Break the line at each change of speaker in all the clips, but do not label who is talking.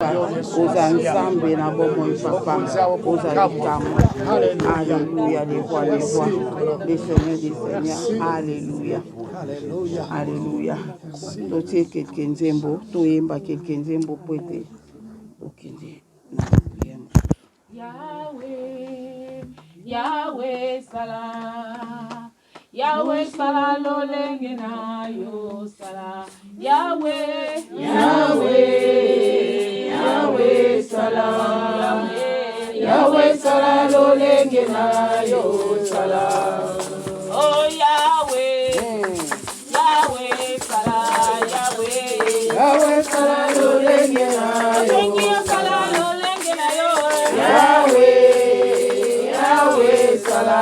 Oza Nzambe na bomoi papa, oza likambo. Alléluia, le roi, le roi, le Seigneur des seigneurs. Alléluia. Alléluia. Totie kelke nzembo, toyemba kelke nzembo po ete tokende na prière mosusu.
Yahweh, Yahweh sala. Yahweh sala lolenge na yo sala. Yahweh,
Yahweh, Yahweh sala. Yahweh sala lolenge na yo sala.
Oh Yahweh, Yahweh sala, Yahweh.
Yahweh sala lolenge na
Osengi
yo
yo sala lolenge na yo.
Yahweh, Yahweh sala.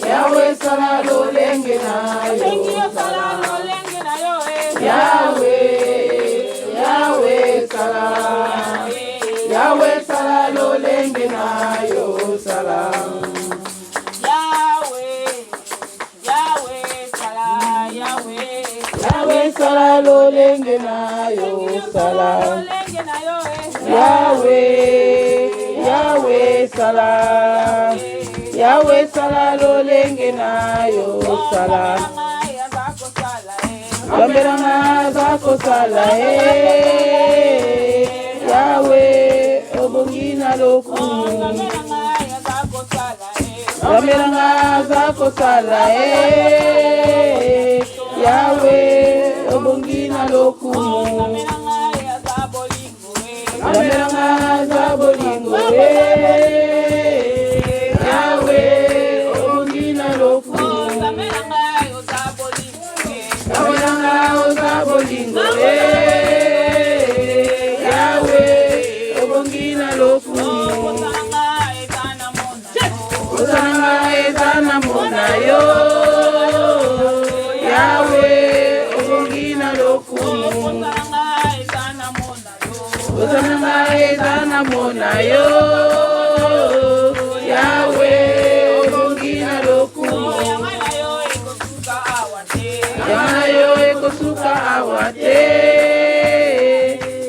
Yahweh sala lolenge na
Osengi
yo
yo sala lolenge na yo.
Yahweh, Yahweh sala. Yahweh sala lolenge na yo sala.
Yahweh, Yahweh sala, Yahweh.
Yahweh sala lolenge na yo sala.
Lolenge na yo.
Yahweh, Yahweh sala. Yahweh sala lolenge na yo sala. Nzambe na nga aza kosala e Yahweh obongi na lokumu. Nzambe na nga aza kosala e Yahweh obongi na lokumu. Nzambe na nga aza bolingo e Yahweh obongi na lokumu. Nzambe na nga oza bolingo e Yahweh obongi na lokumu. Posa na nga eza na mona yo Yahweh obongi na lokumu. Posa na nga eza na mona yo Yahweh obongi na lokumu. Yanga na yo ekosuka awa te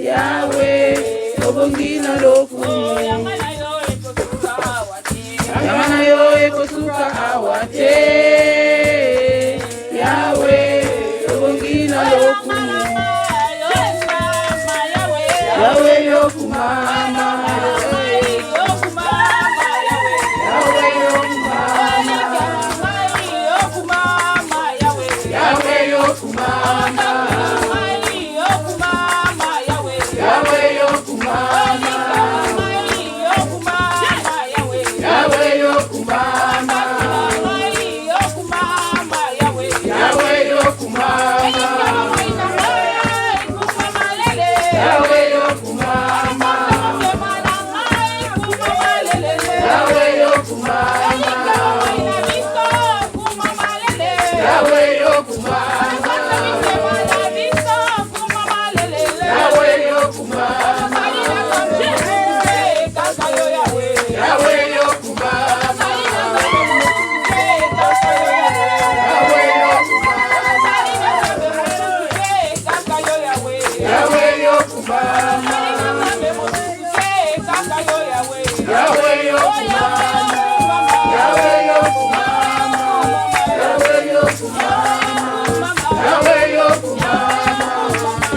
Yahweh obongi na lokumu. Yanga na yo ekosuka awa te Yahweh obongi na lokumu. Yahweh yokumama. Yahweh yokumama. Yahweh yokumama. Yahweh yokumama. Yahweh yokumama. Yahweh yokumama. Yahweh yokumama. Yahweh yokumama. Yahweh yokumama. Yahweh yokumama. Yahweh yokumama. Yahweh yokumama. Yahweh yokumama. Yahweh yokumama. Yahweh yokumama. Yahweh yokumama. Yahweh yokumama.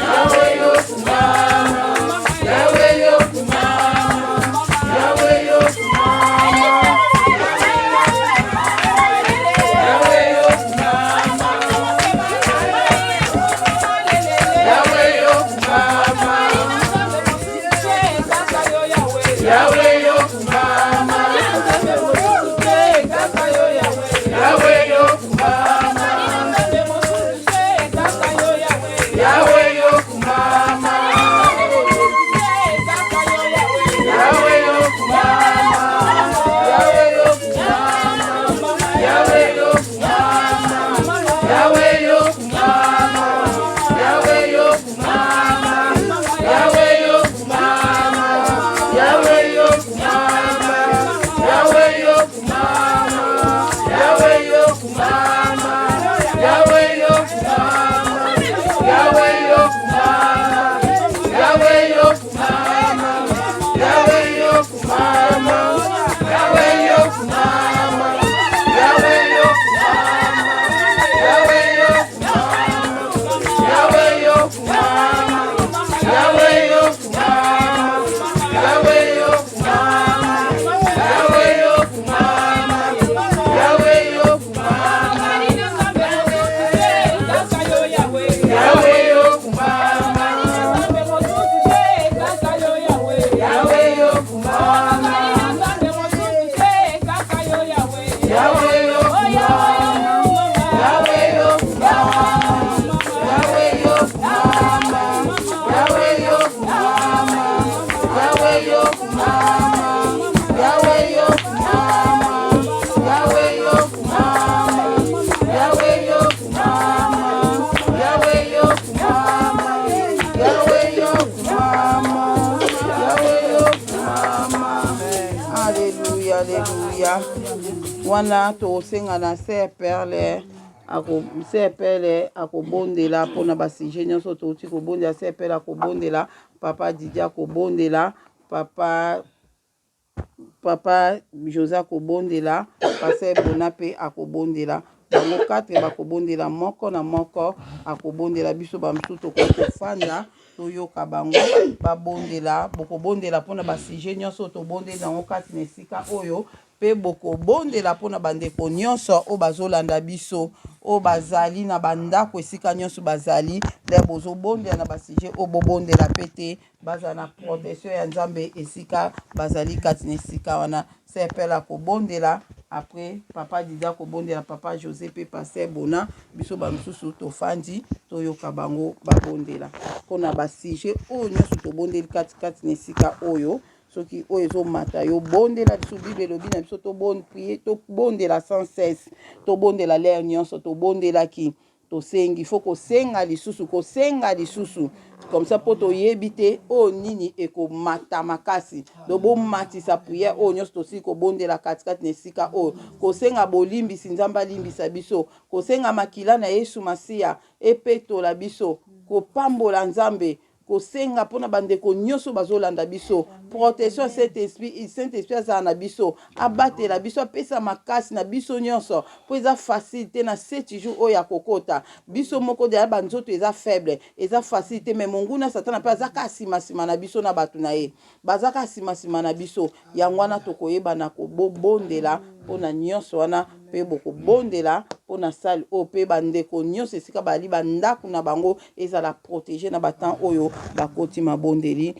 Yahweh yokumama. Alleluia. Wana tokosenga na sœur Perle ako sœur Perle akobondela mpona ba sujet nyonso touti kobondela. Sœur Perle akobondela, papa Didier akobondela, papa Papa Jose akobondela, Pasteur Bona pe akobondela. Bango 4 bakobondela moko na moko akobondela biso ba mosusu tokoki kofanda toyoka bango babondela. Bokobondela mpona ba sujet nyonso tobondeli yango kati na esika oyo mpe bokobondela mpona bandeko nyonso oyo bazolanda biso oyo bazali na bandako esika nyonso bazali nde bozobondela na ba sujet oyo bobondela mpe te Bazala na protection ya Nzambe esika bazali kati na esika wana. Sœur akobondela après papa Didier akobondela papa Jose pe pasteur Bona biso ba misusu tofandi toyoka bango babondela mpona ba sujet oyo nyonso tobondeli kati kati na esika oyo soki oyo ezomata yo bondela biso bible elobi na biso tobondela sans cesse tobondela lere nyonso tobondelaki Tosengi faut kosenga lisusu kosenga lisusu comme ça po toyebi te oyo nini ekomata makasi donc bomatisa prière oyo nyonso tosili kobondela katikati na esika oyo kosenga bolimbisi nzambe alimbisa biso kosenga makila na yesu masiya epetola biso kopambola nzambe Kosenga pona ba ndeko nioso bazolanda biso protection ya saint esprit saint esprit azala na biso abatela biso apesa makasi na biso nionso po eza facile te na 7 jours oyo ya kokota biso moko deja ba nzoto eza faible eza facile te mais monguna satana pe aza kaka sima sima na biso na bato na ye baza kaka sima sima na biso yango wana tokoyeba na kobondela pona nionso wana pe bokobondela pona salle oyo pe ba ndeko nionso esika bazali ba ndaku na bango ezala protege na ba temps oyo bakoti mabondeli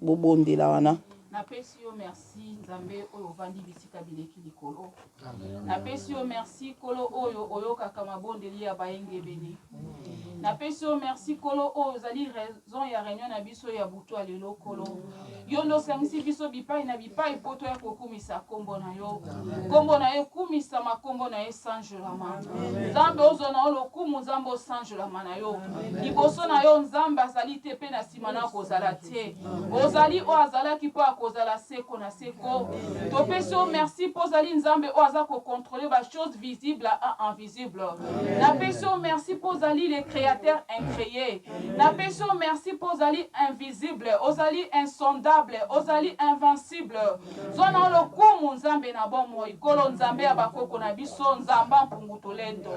bobondela wana.
Napesi yo merci Nzambe oyo ovandi bisika bileki likolo. Napesi yo merci Nkolo oyo oyokaka mabondeli ya bayengebene. Napesi yo merci Nkolo oyo ozali raison ya reunion na biso ya butu ya lelo Nkolo. Yo nde osangisi biso bipai na bipai mpo toya kokumisa nkombo na yo. Nkombo na yo ekumisama, nkombo na yo esanjolama. Nzambe ozwa na yo lokumu, Nzambe osanjolama na yo. Liboso na yo Nzambe azali te mpe na nsima na akozala te. Ozali oyo azalaki mpo akozala seko na seko. Topesi yo merci mpo ozali Nzambe oyo aza ko controler ba choses visibles à invisible. Napesi yo merci mpo ozali le createur incree. Napesi yo merci mpo ozali invisible, ozali insondable, ozali invincible. Zwa na yo lokumu Nzambe na bomoi, Nkolo Nzambe ya bakoko na biso, Nzamba Mpungu Tulendo.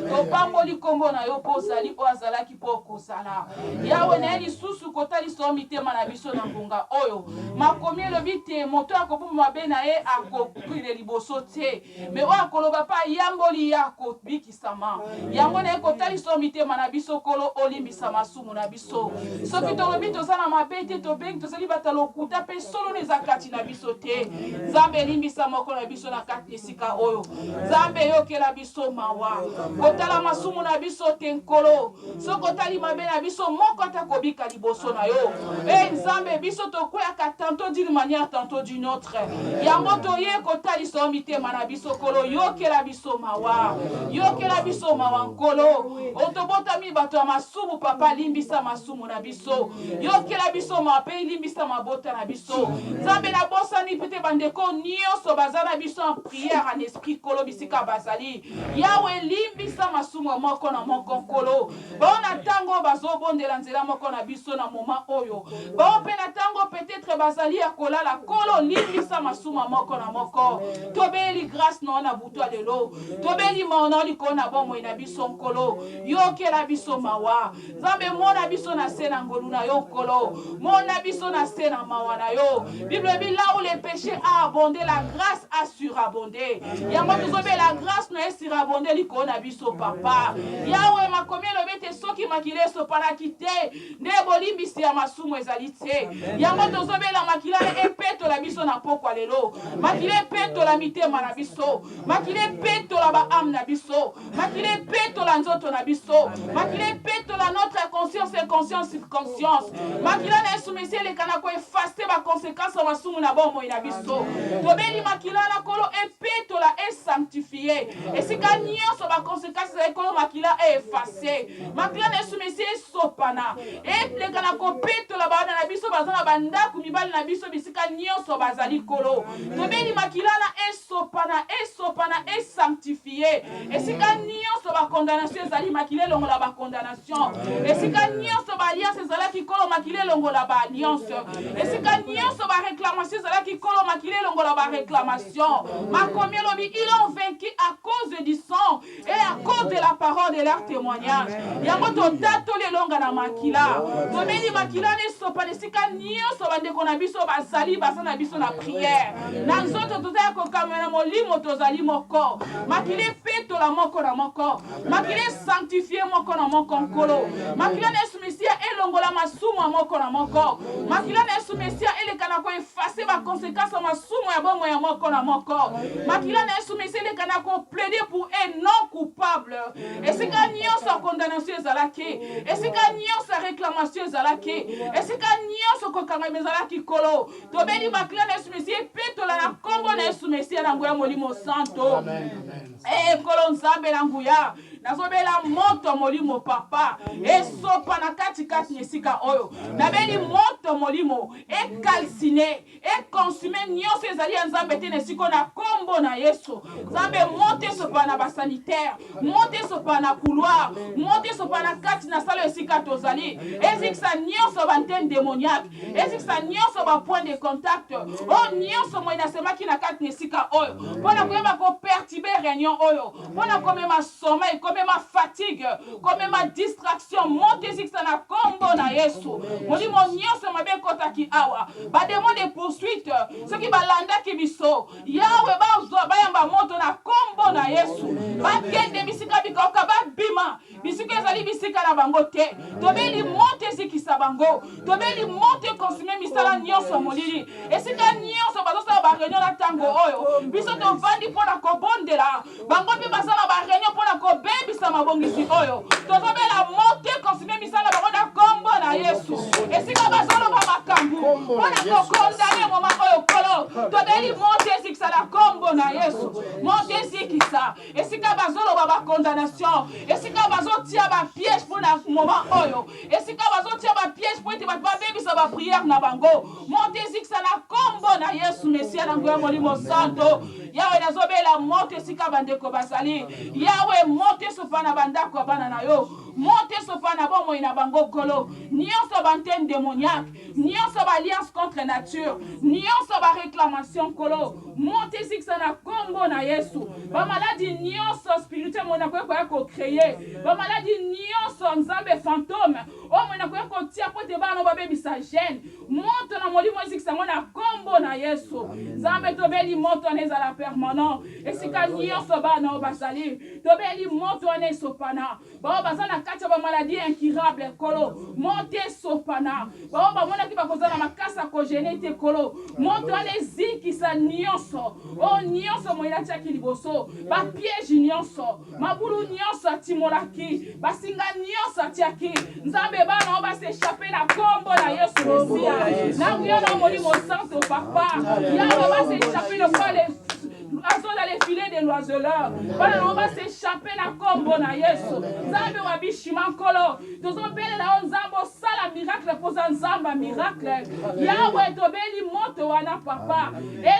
Topamboli nkombo na yo mpo ozali oyo azalaki mpo okozala. Yawe, naye lisusu kotalisa yo mitema na biso na ngonga oyo. Makomi elobi te moto oyo akobomba mabe na ye akokende liboso te, me oyo akoloba mpe ayamboli ye akobikisama. Yango naye kotalisa yo mitema na biso, Nkolo, olimbisa masumu na biso. Soki tolobi toza na mabe te, tobengi tozali bato ya lokuta mpe solo no eza kati na biso te. Nzambe, limbisa moko na biso na kati na esika oyo. Nzambe, yokela biso mawa. Kotala masumu na biso te, Nkolo. Soki otali mabe na biso, moko ata kobika liboso na yo. E Nzambe, biso tokweyaka tantôt d'une manière, tantôt d'une autre. Yango toye kotalisa yo mitema na biso, Nkolo. Yokela biso mawa. Yokela biso mawa, Nkolo. Otobotami bato ya masumu, Papa, limbisa masumu na biso. Yokela biso mawa pe limbisa mabota na biso. Nzambe, nabosani pe te bandeko nyonso baza na biso en prière, en esprit, Nkolo, bisika bazali. Yawe, limbisa masumu ya moko na moko, Nkolo. Bao na tango oyo bazobondela nzela moko na biso na moment oyo. Bao pe na tango peut-être bazali ya kolala. Nkolo, limbisa masumu ya moko na moko. Tobeli grâce na yo na butu ya lelo. Tobeli mawa na yo likolo na bomoi na biso, Nkolo. Yokela biso mawa. Nzambe, mona biso na se na ngolu na yo, Nkolo. Mona biso na se na mawa na yo. Bible elobi là où le péché a abondé, la grâce a surabondé. Yango tozobela grâce na ye surabondé likolo na biso, Papa. Yawe, makomi elobi ete soki makila esopanaki te, nde bolimbisi ya masumu ezali te. Yango tozobela makila na epetola biso na pokwa lelo. Makila epetola mitema na biso. Makila epetola ba ame na biso. Makila epetola nzoto na biso. Makila epetola notre conscience et conscience subconscience. Makila na Yesu Messie eleka na ko effacer ba conséquences ya masumu na bomoi na biso. Tobeli makila na Nkolo epetola e sanctifier. Esika nyonso ba conséquences ezali Nkolo makila e effacer. Makila na Yesu Messie esopana. Eleka na kopetola bana na biso baza na bandako mibali. mibali na biso bisika nyonso bazali, Nkolo. Tobeli makila na esopana, esopana, esanctifie esika nyonso bacondamnation ezali, makila elongola bacondamnation. Esika nyonso baalliance ezalaki, Nkolo, makila elongola baalliance. Esika nyonso baréclamation ezalaki, Nkolo, makila elongola baréclamation. Makomi elobi: "Ils ont vaincu à cause du sang et à cause de la parole de leur témoignage." Yango totatoli elonga na makila. Tobeli makila na esopa na esika nyonso bandeko na biso bazali, baza na biso na prière. Na nzoto toza ya kokanga, na molimo tozali moko. Makila epetola moko na moko, makila esanctifie moko na moko, Nkolo. Makila na Yesu Mesia elongola masumu ya moko na moko. Makila na Yesu Mesia eleka na koeffacer baconséquence ya masumu ya bomoi ya moko na moko. Makila na Yesu Mesia eleka na koplaider pour un non coupable. Esika nyonso ya condamnation ezalaki, esika nyonso ya réclamation ezalaki, esika nyonso kokangama ezalaki, Nkolo, tobeli makila na Yesu Mesia epetola na nkombo na Yesu Mesia, na nguya Molimo Santo. E Nkolo Nzambe na nguya, nazobela moto molimo, Papa, esopa na katikati na esika oyo. Nabeli moto molimo ecalciner, econsumer nyonso ezali ya Nzambe te na esika na nkombo na Yesu. Nzambe, moto esopa na basanitaire, moto esopa na couloir, moto esopa na kati na salle esika tozali. Ezikisa nyonso baantenne démoniaque, ezikisa nyonso bapoint de contact oyo nyonso moi nasemaki na kati na esika oyo mpo na koyeba koperturber réunion oyo, mpo na komema sommeil, komema fatigue, komema distraction. Moto ezikisa na nkombo na Yesu. Molimo nyonso mabe ekɔtaki awa, badémon de poursuite, soki balandaki biso, Yawe, bazwa bayamba moto na nkombo na Yesu. Bakende bisika bikauka, babima bisika ezali bisika na bango te. Tobeli moto ezikisa bango, tobeli moto econsumer misala nyonso ya molili. Esika nyonso bazosala baréunion na ntango oyo biso tovandi mpo na kobondela, bango mpe baza na baréunion mpo na kobebisa mabongisi oyo. Tozobela moto econsumer misala na bango na nkombo na Yesu. Esika bazoloba makambo mpo na kocondamner moma oyo, Nkolo, tobeli moto ezikisa na nkombo na Yesu. Moto ezikisa esika bazoloba bacondamnation, esika bazotia bapiège mpo na moma oyo, esika bazotia bapiège mpo ete bato babebisa baprière na bango. Moto ezikisa na nkombo na Yesu Mesia, na nguya Molimo Santo. Yawe, nazobela moto esika bandeko bazali. Yawe, moto esopa na bandako ya bana na yo, moto esopa na bomoi na bango, Nkolo. Nyonso baantenne démoniaque, nyonso baalliance contre nature, nyonso baréclamation, Nkolo, moto ezikisa na nkombo na Yesu. Bamaladi nyonso spirituel moi nakoki koya kocréer, bamaladi nyonso, Nzambe, fantôme oyo moi nakoki kotia po ete bana babebisa jeûne, moto na molimo ezikisa yango na nkombo na Yesu. Nzambe, tobeli moto wana ezala permanent esika nyonso bana oyo bazali. Tobeli moto wana esopana. Bao baza na kati ya bamaladi incurable, Nkolo, moto esopana. Bao bamonaki bakozala makasi ya kojeûner te, Nkolo, moto wana ezikisa nyonso oyo nyonso moyeli atiaki liboso, bapiège nyonso, mabulu nyonso atimolaki, basinga nyonso atiaki. Nzambe, bana oyo bas'échapper na nkombo na Yesu Mesia, na nguya na Molimo Santo, Papa. Yawe, bas'échapper lokola azola les filets de l'oiseleur. Bana nango bas'échapper na nkombo na Yesu. Nzambe wa bishima, Nkolo, tozobelela yo, Nzambe, osala miracle mpoza Nzambe ya miracle. Yawe, tobeli moto wana, Papa,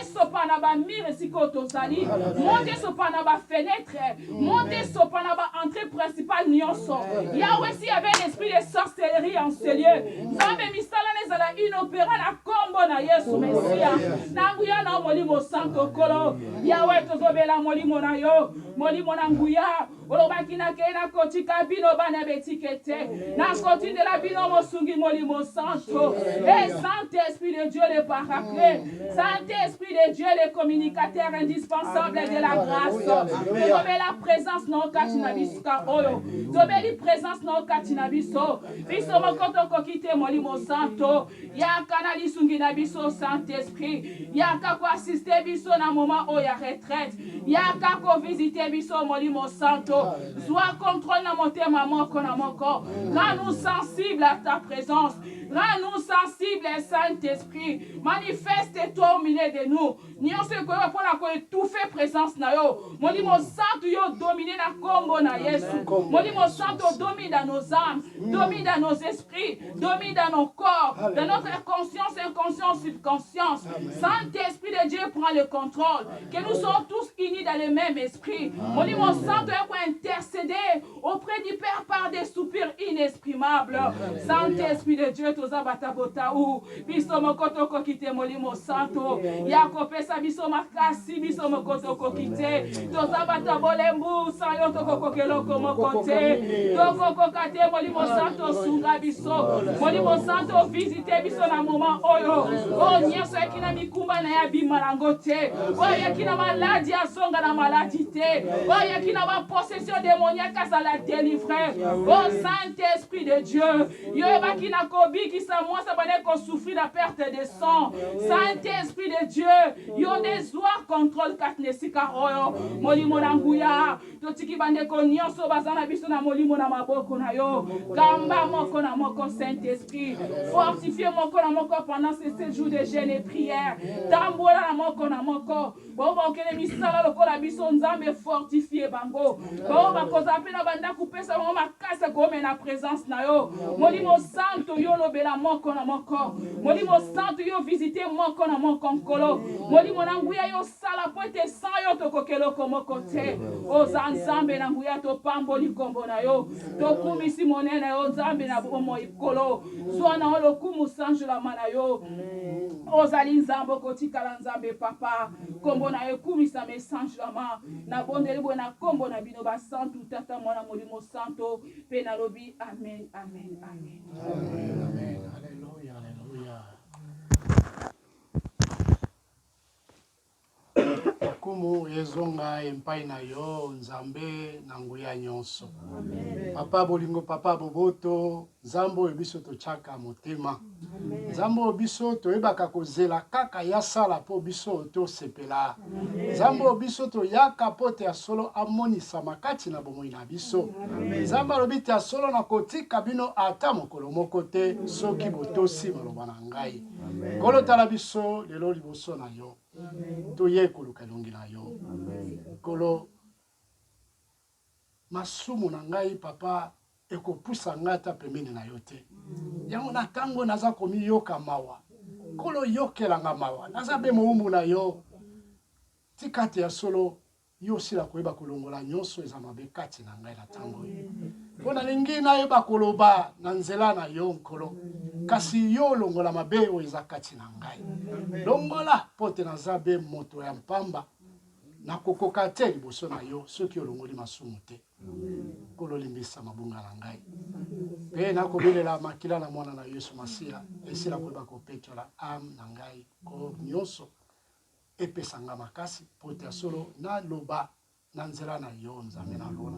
esopa na bamurs esika oyo tozali, moto esopa na bafenêtre, moto esopa na baentrée principale nyonso. Yawe, s'il y avait un esprit de sorcellerie en ce lieu, Nzambe, misala na ezala inopérant na nkombo na Yesu Mesia, na nguya na Molimo Santo, Nkolo. Yawe, tozobela molimo na yo, molimo na nguya. Olobaki: "Nakei, nakotika bino bana betike te, nakotindela bino mosungi, Molimo Santo." E Saint Esprit de Dieu, le Paraclet, Saint Esprit de Dieu, le communicateur indispensable de la grâce, tozobela présence na yo kati na bisika oyo. Tobeli présence na yo kati na biso. Biso moko tokoki te. Molimo Santo, yaka na lisungi na biso. Saint Esprit, yaka koassister biso na moment oyo ya retraite, yaka kovisiter biso. Molimo Santo, zwa contrôle na motema moko na moko. Rends-nous sensible à ta présence, rends-nous sensible. Saint-Esprit, manifeste-toi au milieu de nous. Nyonso ekoyeba mpona koétouffer présence na yo, Molimo Santu, yo domine na nkombo na Yesu. Molimo Santu, domine dans nos âmes, domine dans nos esprits, domine dans nos corps, dans notre conscience, inconscience. subconscience. Saint-Esprit de Dieu prend le contrôle. Que nous sommes tous unis dans le même esprit. Molimo Santo ya intercéder auprès du Père par des soupirs inexprimables. Saint-Esprit de Dieu, toza batabotau. Biso moko tokoki te Molimo Santo. Ya kopesa biso makasi, biso moko tokoki te. Toza bato bolembu, sans yo tokokoka eloko moko te. Tokokoka te Molimo Santo sunga biso. Molimo Santo visite biso na moment oyo. Oyo nyonso ayaki na mikumba na ye abima nango te. Oyo ayaki na maladi azonga na maladi te. Oyo ayaki na ba possession démoniaque azala délivré. Oh Saint-Esprit de Dieu, yo oyebaki na kobikisa mwasi abandaki kosouffrir na perte de sang. Saint-Esprit de Dieu, yo nde zwa contrôle kati na esika oyo. Molimo na nguya, totiki bandeko nyonso baza na biso na molimo na maboko na yo. Kamba moko na moko, Saint-Esprit. Fortifie moko na moko pendant ces 7 jours de jeûne et prière. Tambola na moko na moko. Bao bakokende misala lokola biso, Nzambe fortifie bango. Bao bakozala mpe na bandako, pesa bango makasi ya koomela na presence na yo. Molimo Santo, yo lobela moko na moko. Molimo Santo, yo visite moko na moko, Nkolo. Molimo na nguya, yo sala po ete sans yo tokoki eloko moko te. Oza Nzambe na nguya, topamboli nkombo na yo. Tokumisi monene na yo, Nzambe na bomoi, Nkolo. Zwa na yo lokumu, sanjolama na yo. Ozali Nzambe, okotikala Nzambe, Papa. Kombo na yo ekumisama, esanjolama. Nabondeli boye na kombo na bino basantu, Tata, Mwana, Molimo Santo, pe nalobi amen, amen, amen.
Amen, amen. Alléluia, alléluia. Lokumu ezonga epai na yo Nzambe na nguya nyonso. Papa bolingo, papa boboto, Nzambe oyo biso totyaka motema, Nzambe oyo biso toyebaka kozela kaka ya sala mpo biso tosepela, Nzambe oyo biso toyaka mpo te ya solo amonisama kati na bomoi na biso. Nzambe alobi te ya solo nakotika bino ata mokolo moko te soki botosi maloba na ngai. Nkolo tala biso lelo liboso na yo, toye koluka elongi na yo. Nkolo, masumu na ngai papa ekopusa ngai ata pembeni na yo te. Yango na ntango naza komiyoka mawa, Nkolo yokela nga mawa, naza be mowumbu na yo. Tika te ya solo Yo osila koyeba kolongola nyonso eza mabe kati na ngai na ntango oyo, mpo nalingi nayeba koloba na nzela na yo, Nkolo. Kasi yo olongola mabe oyo eza kati na ngai. Longola, mpo te naza be moto ya mpamba, nakokoka te liboso na yo soki olongoli masumu te. Nkolo, limbisa mabunga na ngai, mpe nakobelela makila na mwana na Yesu Masiya esila koyeba kopetola ame na ngai, corps nyonso Epesa nga makasi po ete ya solo naloba na nzela na yo Nzambe na lola.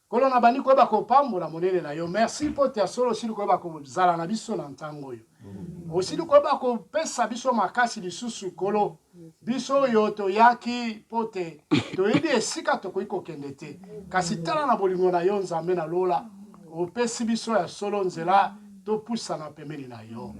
Nkolo nabandi koyeba kopambola monene na yo. Merci po ete ya solo osili koyeba kozala na biso na ntango oyo. Osili koyeba kopesa biso makasi lisusu Nkolo. Biso oyo toyaki po te toyebi esika tokoki kokende te. Kasi tala na bolingo na yo Nzambe na lola, opesi biso ya solo nzela topusana pembeni na yo.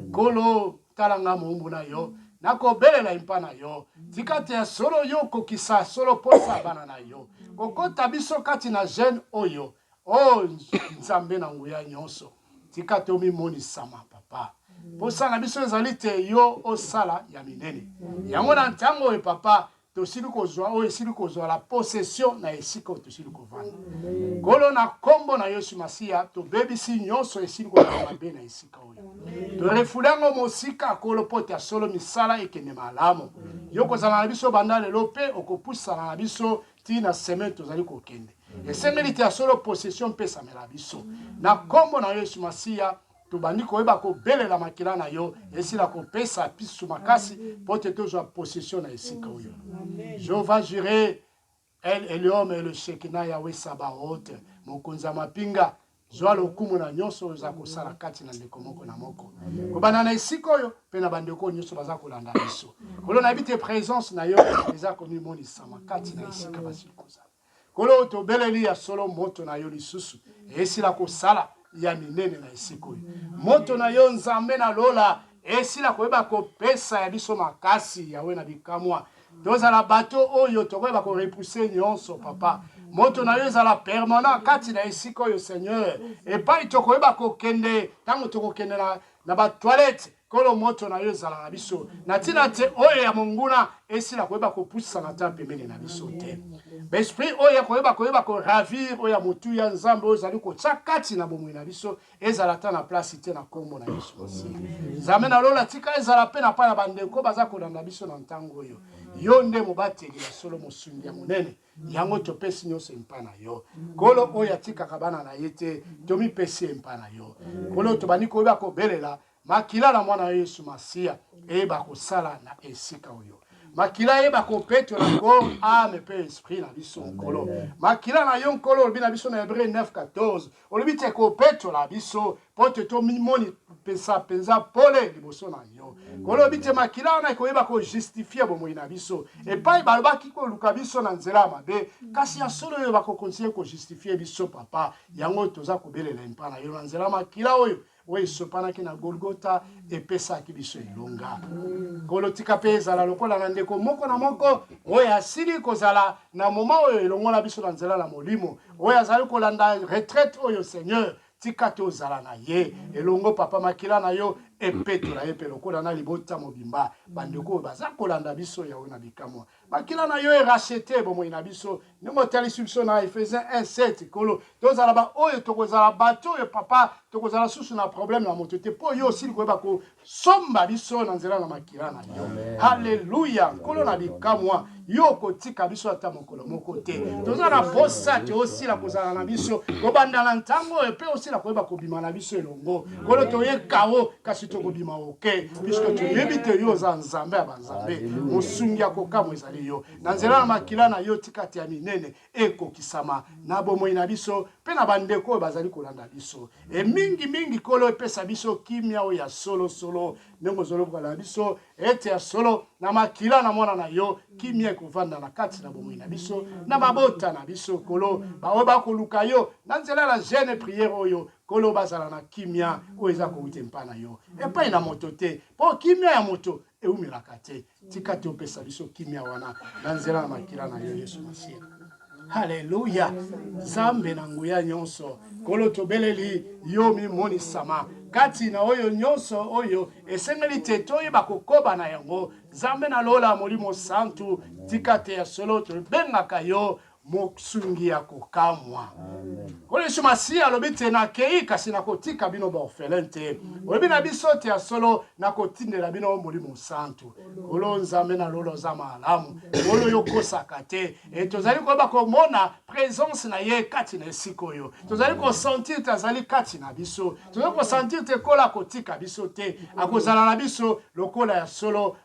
Nkolo Tala nga moumbu na yo, nakobelela impa na yo. Tika te ya solo yo okokisa solo posa ya bana na yo. Kokota biso kati na jeune oyo, o Nzambe na nguya nyonso. Tika te omimonisama, Papa. Posa na biso ezali te yo osala ya minene. Yango na ntango oyo, Papa, tosili kozwa oyo esili kozwa la possession na esika oyo tosili kovanda. Nkolo, na nkombo na Yesu Masiya, tobebisi nyonso esili kozala mabe na esika oyo. Torefule yango mosika, Nkolo, mpo te ya solo misala ekende malamu. Yo kozala na biso banda lelo mpe okopusana na biso tii na semaine tozali kokende. Esengeli te ya solo possession mpesamela biso. Na nkombo na Yesu Masiya, Tobandi koyeba kobelela makila na yo esila kopesa biso makasi mpo te tozwa possession na esika oyo. Jehovah Jireh, El Elyon et le Shekinah Yahweh Sabaoth, mokonzi ya mapinga, zwa lokumu na nyonso oyo oza kosala kati na ndeko moko na moko, kobanda na esika oyo mpe na bandeko oyo nyonso baza kolanda biso. Nkolo, nayebi te presence na yo eza komimonisama kati na esika basili kozala. Nkolo, tobeleli ya solo moto na yo lisusu esila kosala ya minene na esika oyo. Moto na yo Nzambe na lola esila koyeba kopesa ya biso makasi, Yawe na bikamwa. Tozala bato oyo tokoyeba korepousser nyonso, Papa. Moto na yo ezala permanent kati na esika oyo, Seigneur. Epai tokoyeba kokende, ntango tokokende na, na ba toilette. Nkolo, moto na yo ezala na biso, na ntina te oyo ya monguna esila koyeba kopusana ata pembeni na biso te. Baesprit oyo ya koyeba koyeba koravir oyo ya motuya Nzambe oyo ezali kotya kati na bomoi na biso ezala ata na place te na nkombo na Yesu Masiya. Nzambe na lola, tika ezala mpe na mpa ya bandeko baza kolanda biso na ntango oyo. Yo nde mobateli ya solo, mosungi ya monene. Yango topesi nyonso empa na yo. Nkolo oyo atikaka bana na ye te, tomipesi empa na yo. Nkolo, tobandi koyeba kobelela makila na mwana Yesu Masiya eyeba kosala na esika oyo. Makila eyeba kopetola corps, ame mpe esprit na biso, Nkolo. Makila na yo, Nkolo, olobi na biso na Hebreu 9:14, olobi te kopetola biso mpo te tomimoni mpenza mpenza pole liboso na yo. Nkolo, olobi te makila wana ekoyeba kojustifie bomoi na biso epai balobaki koluka biso na nzela ya mabe, kasi ya solo oyo bakokontinue kojustifie biso, Papa. Yango toza kobelela empa na yo na nzela makila oyo oyo esopanaki na Golgota epesaki biso elonga. Nkolo, tika mpe ezala lokola na ndeko moko na moko oyo asili kozala na moma oyo elongo na biso na nzela na Molimo, oyo azali kolanda retraite oyo, Seigneur, tika tozala na ye elongo, Papa. Makila na yo epetola ye mpe lokola na libota mobimba, bandeko oyo baza kolanda biso. Yawe na bikamwa, makila na yo erachete bomoi na biso ndenge otalisi biso na Ephésiens 1:7. Nkolo, tozala baoyo tokozala bato oyo, Papa, tokozala susu na problème na moto te, mpo yo osili koyeba kosomba biso na nzela na makila na yo. Halleluya! Nkolo na bikamwa, yo okotika biso ata mokolo moko te. Toza na posa te osila kozala na biso kobanda na ntango oyo mpe osila koyeba kobima na biso elongo. Nkolo, toye kao, kasi tokobima oke, puisque toyebi te yo oza Nzambe ya banzambe, mosungi ya kokamwa ezali yo. Na nzela na makila na yo, tika te ya minene ekokisama na bomoi na biso mpe na bandeko oyo bazali kolanda biso. E mingi mingi, Nkolo, epesa biso kimia oyo ya solo solo, ndenge ozoloba na biso ete ya solo na makila na mwana na yo kimia ekovanda na kati na bomoi na biso na mabota na biso. Nkolo, baoyo bakoluka yo na nzela na jeune prière oyo, Nkolo, bazala na kimia oyo eza kowuta epai na yo, epai na moto te, mpo kimia ya moto eumelaka te. Tika te opesa biso kimia wana na nzela na makila na yo Yesu Masiya. Haleluya! Nzambe na nguya nyonso, Nkolo, tobeleli yo, mimonisama kati na oyo nyonso oyo esengeli te toyeba kokoba na yango. Nzambe na lola, Molimo Santu, tika te ya solo tobengaka yo mosungi ya kokamwa. Nkolo Yesu Masiya alobi te, nakei kasi nakotika bino baorphelin te. Olobi na biso te ya solo nakotindela bino Molimo Santu. Nkolo Nzambe na lola, oza malamu. Nkolo, yo okosaka te. E tozali koyeba komona presence na ye kati na esika oyo. Tozali kosentir te azali kati na biso. Tozali kosentir te Nkolo akotika biso te. Akozala na biso lokola ya solo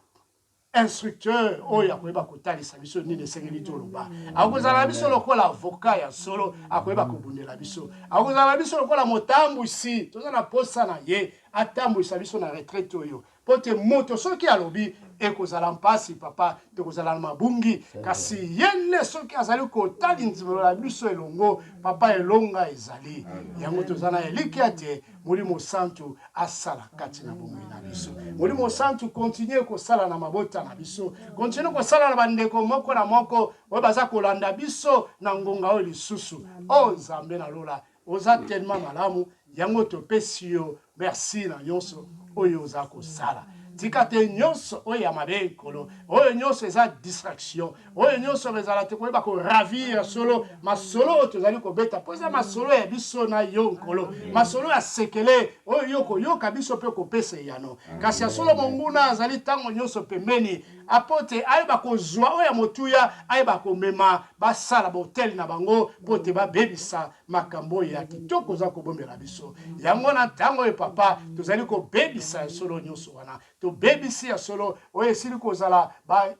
instructeur oyo akoyeba kotalisa biso nini esengeli toloba. Akozala na biso lokola avocat ya solo, akoyeba kobundela biso. Akozala na biso lokola motambwisi. Toza na posa na ye atambwisa biso na retraite oyo, mpo te moto soki alobi ekozala mpasi, Papa, tokozala na mabungi, kasi ye nde soki azali kotalindimela biso elongo, Papa, elonga ezali. Yango toza na elikya te Molimo Santu asala kati na bomoi na biso. Molimo Santu, continue kosala na mabota na biso, continue kosala na bandeko moko na moko oyo baza kolanda biso na ngonga oyo lisusu. O Nzambe na lola, oza tellement malamu, yango topesi yo merci na nyonso oyo oza kosala. Tika te nyonso oyo ya mabe, Nkolo, oyo nyonso eza distraction, oyo nyonso ezala te koyeba koravir solo masolo oyo tozali kobeta, mpo eza masolo ya biso na yo, Nkolo, masolo ya sekele oyo yo koyoka biso mpe kopesa eyano. Kasi ya solo monguna azali ntango nyonso pembeni apo te ayeba kozwa oyo ya motuya, ayeba komema basala bahotel na bango mpo te babebisa makambo oyo ya kitoko oza kobombela biso. Yango na ntango oyo, Papa, tozali kobebisa ya solo nyonso wana. Tobebisi ya solo oyo esili kozala ba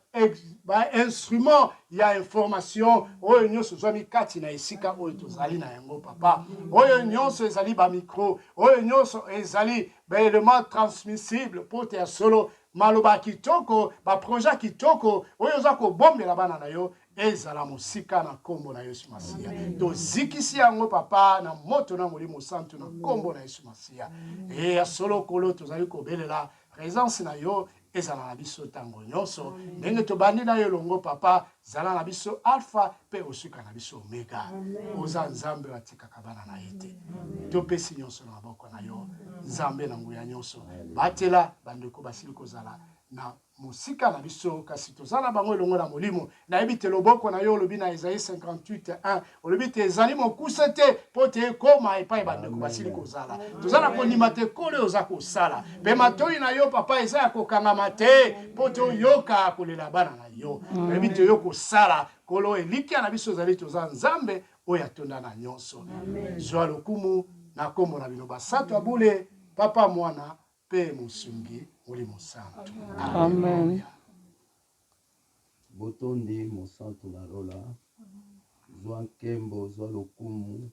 instrument ya information oyo nyonso ezwami kati na esika oyo tozali na yango, Papa. Oyo nyonso ezali bamicro, oyo nyonso ezali baélément transmissible, mpo te ya solo maloba ya kitoko, baprojet ya kitoko oyo oza kobombela bana na yo ezala mosika na nkombo na Yesu Masiya. Tozikisi yango, Papa, na moto na Molimo Santu na nkombo na Yesu Masiya. E ya solo, Kolo, tozali kobelela présence na yo. ezala na biso ntango nyonso. Ndenge tobandi na yo elongo, Papa, zala na biso Alpha mpe osuka na biso Omega. Oza Nzambe oyo atikaka bana na ye te. Topesi nyonso na maboko na yo, Nzambe na nguya nyonso. Batela bandeko basili kozala na mosika na biso, kasi toza na bango elongo na molimo. Nayebi te loboko na yo, olobi na Esaïe 58 1, olobi te ezali mokuse te mpo te ekoma epai bandeko basili kozala. Toza na kondima te Nkolo oyo oza kosala, mpe matoi na yo Papa eza ya kokangama te mpo te oyoka kolela bana na yo. Nayebi te yo kosala, Nkolo, elikya na biso ezali toza Nzambe oyo atonda na nyonso. Zwa lokumu na nkombo na bino basantu ya bule, Papa, Mwana mpe Mosungi Molimo Santu.
Amen.
Botondi Mosantu na Lola, zwa nkembo, zwa lokumu,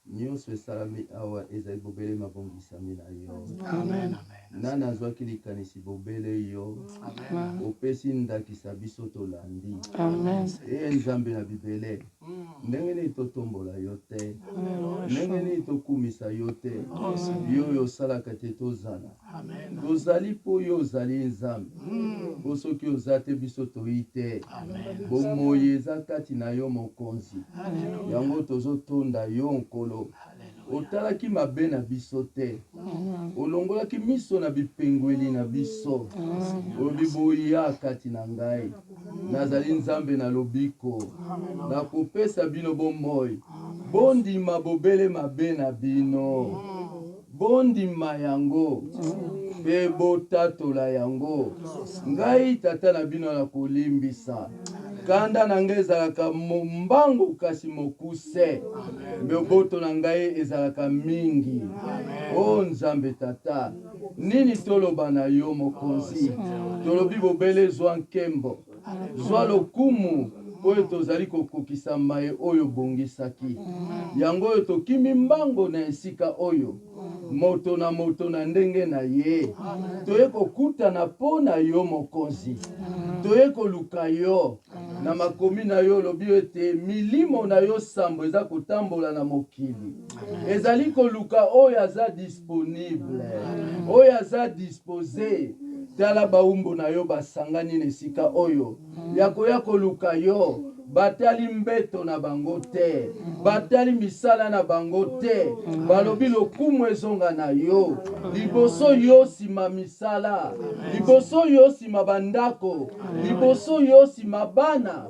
nionso esalami awa ezali bobele mabongisami na yo.
Amen.
Nani azwaki likanisi bobele yo?
Amen.
Opesi ndakisa biso tolandi.
Amen.
Ee Nzambe na bibele, ndenge nini totombola yo te? Ndenge nini tokumisa yo te? Yo oyo osalaka te tozala. Tozali mpo yo ozali Nzambe, mpo soki oza te biso toyi te. Bomoyi eza kati na yo Mokonzi, yango tozotonda yo Nkolo. Otalaki mabe na biso te, olongolaki miso na bipengweli na biso. Olobi, Boya kati na ngai, nazali Nzambe na lobiko, nakopesa bino bomoi. Bondima bobele mabe na bino, bondima yango mpe botatola yango. Ngai Tata na bino nakolimbisa. Kanda na ngai ezalaka mbangu kasi mokuse, Boboto na ngai ezalaka mingi. O Nzambe Tata, nini toloba na yo, Mokonzi? Tolobi bobele zwa nkembo, zwa lokumu, mpo ete ozali kokokisa maye oyo obongisaki. Yango oyo tokimi mbango na esika oyo, moto na moto na ndenge na ye. Toye kokutana mpo na yo, Mokonzi. Toye koluka yo. Na makomi na yo olobi ete milimo na yo sambo eza kotambola na mokili. Ezali koluka oyo aza disponible, oyo aza dispose. Tala baumbu na yo basangani na esika oyo ya koya koluka yo. Batali mbeto na bango te, batali misala na bango te, balobi lokumu ezonga na yo. Liboso yo sima misala, liboso yo sima ba ndako, liboso yo sima bana.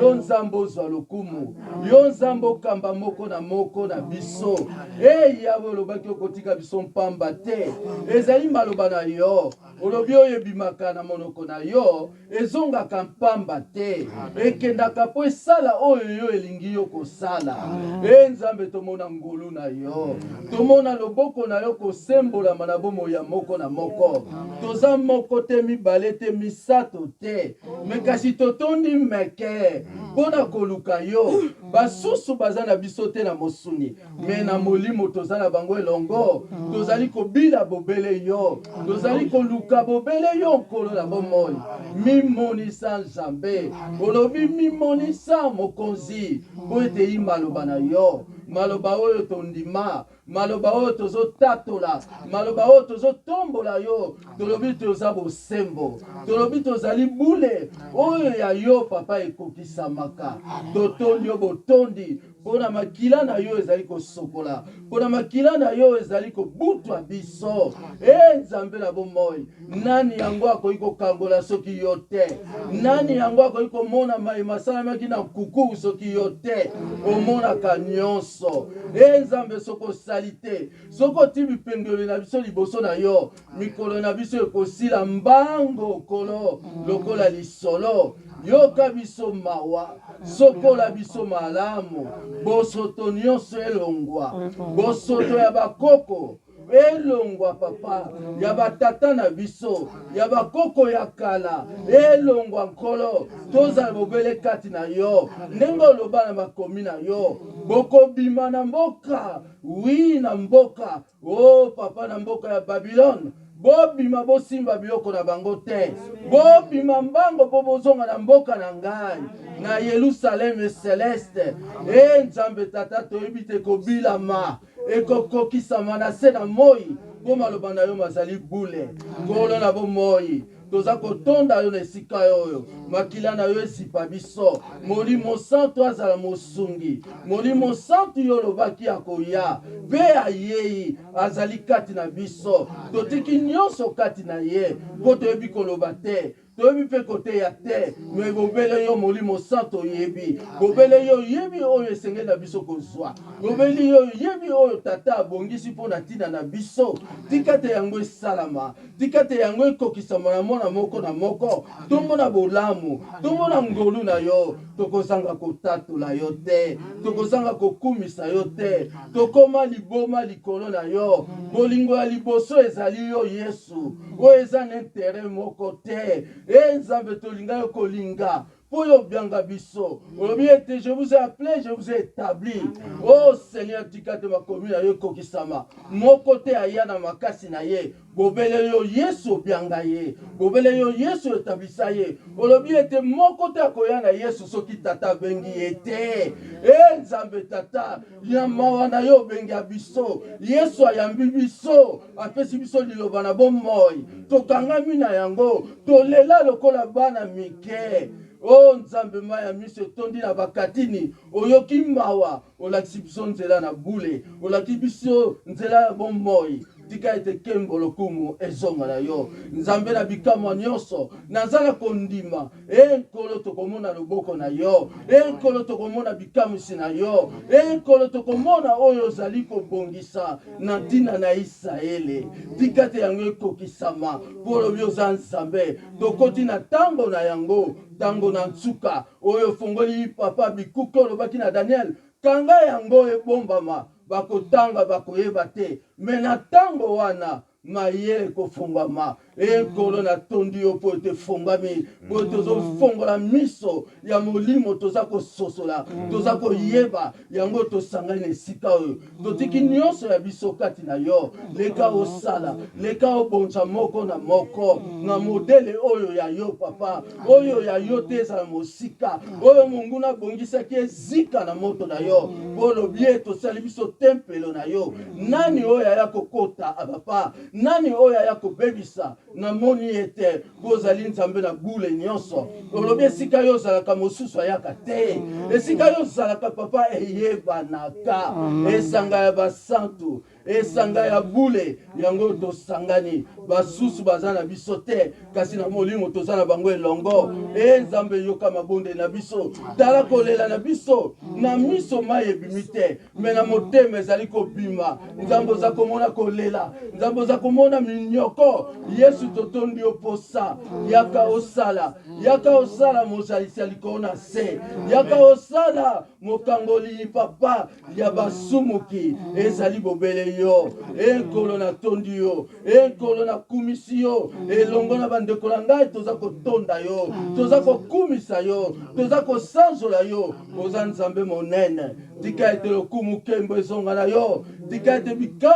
Yo Nzambe ozwa lokumu, yo Nzambe okamba moko na moko na biso. Ee Yawe, olobaki okotika biso mpamba te. Ezali maloba na yo. Olobi oyo ebimaka na monoko na yo ezongaka mpamba te, ekendaka mpo esala oyo yo elingi yo kosala. E Nzambe, tomona ngolu na yo, tomona loboko na yo kosembolama na bomoi ya moko na moko. Toza moko te, mibale te, misato te, me kasi totondi meke mpo na koluka yo. Basusu baza na biso te na mosuni, Me na molimo toza na bango elongo, tozali kobila bobele yo, tozali koluka bobele yo, Nkolo na bomoi. Mimonisa Nzambe, olobi mimonisa Mokonzi, mpo ete yi maloba na yo, maloba oyo tondima, maloba oyo tozotatola, maloba oyo tozotombola yo, tolobi toza bosembo, tolobi tozali bule, oyo ya yo Papa ekokisamaka. Totondi yo botondi Mpo na makila na yo ezali kosokola, mpo na makila na yo ezali kobutwa biso. E Nzambe na bomoi, nani yango akoki kokangola soki yo te? Nani yango akoki komona maye masalamaki na nkuku soki yo te? Omonaka nyonso. E Nzambe, soki osali te, soki otii bipengweli na biso liboso na yo, Mikolo na biso ekosila mbango, Nkolo, lokola lisolo. Yoka biso mawa, sokola biso malamu, bosoto nyonso elongwa, bosoto ya bakoko elongwa, Papa, ya batata na biso, ya bakoko ya kala elongwa, Nkolo, tozala bobele kati na yo, ndenge oloba na makomi na yo, bokobima na mboka, wi, na mboka Oh papa na mboka ya Babylone, bobima bosimba biloko na bango te, bobima mbango mpo bozonga na mboka na ngai na Yelusaleme celeste. E Nzambe Tata, toyebi te kobilama ekokokisama na se na moi, mpo maloba na yo mazali bule. Nkolo na bomoi, Toza kotonda yo na esika oyo. Makila na yo ezipa biso. Molimo Santu azala mosungi. Molimo Santu yo olobaki akoya mpe ayei, azali kati na biso. Totiki nyonso kati na ye, mpo toyebi koloba te, toyebi mpe koteya te, me bobele yo Molimo Santu oyebi. Bobele yo oyebi oyo esengeli na biso kozwa. Bobele yo oyebi oyo Tata abongisi mpo na ntina na biso. Tika te yango esalama. Tika te yango ekokisama na mwana moko na moko. Tomona bolamu, tomona ngolu na yo. Tokozanga kotatola yo te, tokozanga kokumisa yo te. Tokoma liboma likolo na yo. Bolingo ya liboso ezali yo Yesu, oyo eza na intere moko te. E Nzambe, tolinga yo kolinga mpo yo obyanga biso. Olobi ete je vous ai appelé, je vous ai établi. Oh Seigneur, tika te makomi na yo ekokisama. Moko te aya na makasi na ye, bobele yo Yesu obyanga ye, bobele yo Yesu oetablisa ye. Olobi ete moko te akoya na Yesu soki Tata abengi ye te. E Nzambe Tata, ya mawa na yo obengi ya biso. Yesu ayambi biso, apesi biso liloba na bomoi, tokangami na yango, tolela lokola bana mike. O Nzambe, mai ya miso etondi na bakatini, oyoki mawa, olakisi biso nzela na bule, olakisi biso nzela ya bomoi. Tika ete nkembo lokumu ezonga na yo, Nzambe na bikamwa nyonso. Naza na kondima, e Nkolo, tokomona loboko na yo, e Nkolo, tokomona bikamwisi na yo, e Nkolo, tokomona oyo ozali kobongisa na ntina na Isalaele. Tika te yango ekokisama, mpo olobi oza Nzambe. Tokoti na ntango na yango, ntango na nsuka oyo ofongoli papa bikuke, olobaki na Daniel, kanga yango ebombama, bakotanga bakoyeba te, me na ntango wana mayele ekofongwama. E Nkolo, natondi yo mpo ete efongwami, mpo ete ozofongola miso ya molimo, toza kososola, toza koyeba yango. Tosangani na esika oyo, totiki nyonso ya biso kati na yo. Leka osala, leka obonza moko na moko na modele oyo ya yo papa, oyo ya yo te ezala mosika, oyo monguna abongisaki ezika na moto na yo, mpo olobi ye tosali biso tempelo na yo. Nani oyo aya kokota papa? Nani oyo aya kobebisa? Namoni ye te, mpo ozali Nzambe na bule nyonso. Olobi esika yo ozalaka mosusu ayaka te. Esika yo ozalaka papa eyebanaka. Esanga ya basantu, esanga ya bule, yango tosangani. Basusu baza na biso te, kasi na molimo toza na bango elongo. E Nzambe, yoka mabondeli na biso, tala kolela na biso. Na miso mai ebimi te, me na motema ezali kobima. Nzambe, oza komona kolela, Nzambe oza komona minyoko. Yesu, totondi yo posa, yaka osala, yaka osala mozalisi ya likolo na se, yaka osala mokangoli papa ya basumuki. Ezali bobele yo. E Nkolo, natondi yo. E Nkolo, nakumisi yo elongo na bandeko na ngai. Toza kotonda yo, toza kokumisa yo, toza kosanzola yo. Oza Nzambe monene. Tika ete lokumu nkembo ezonga na yo. Tika ete bikamwa.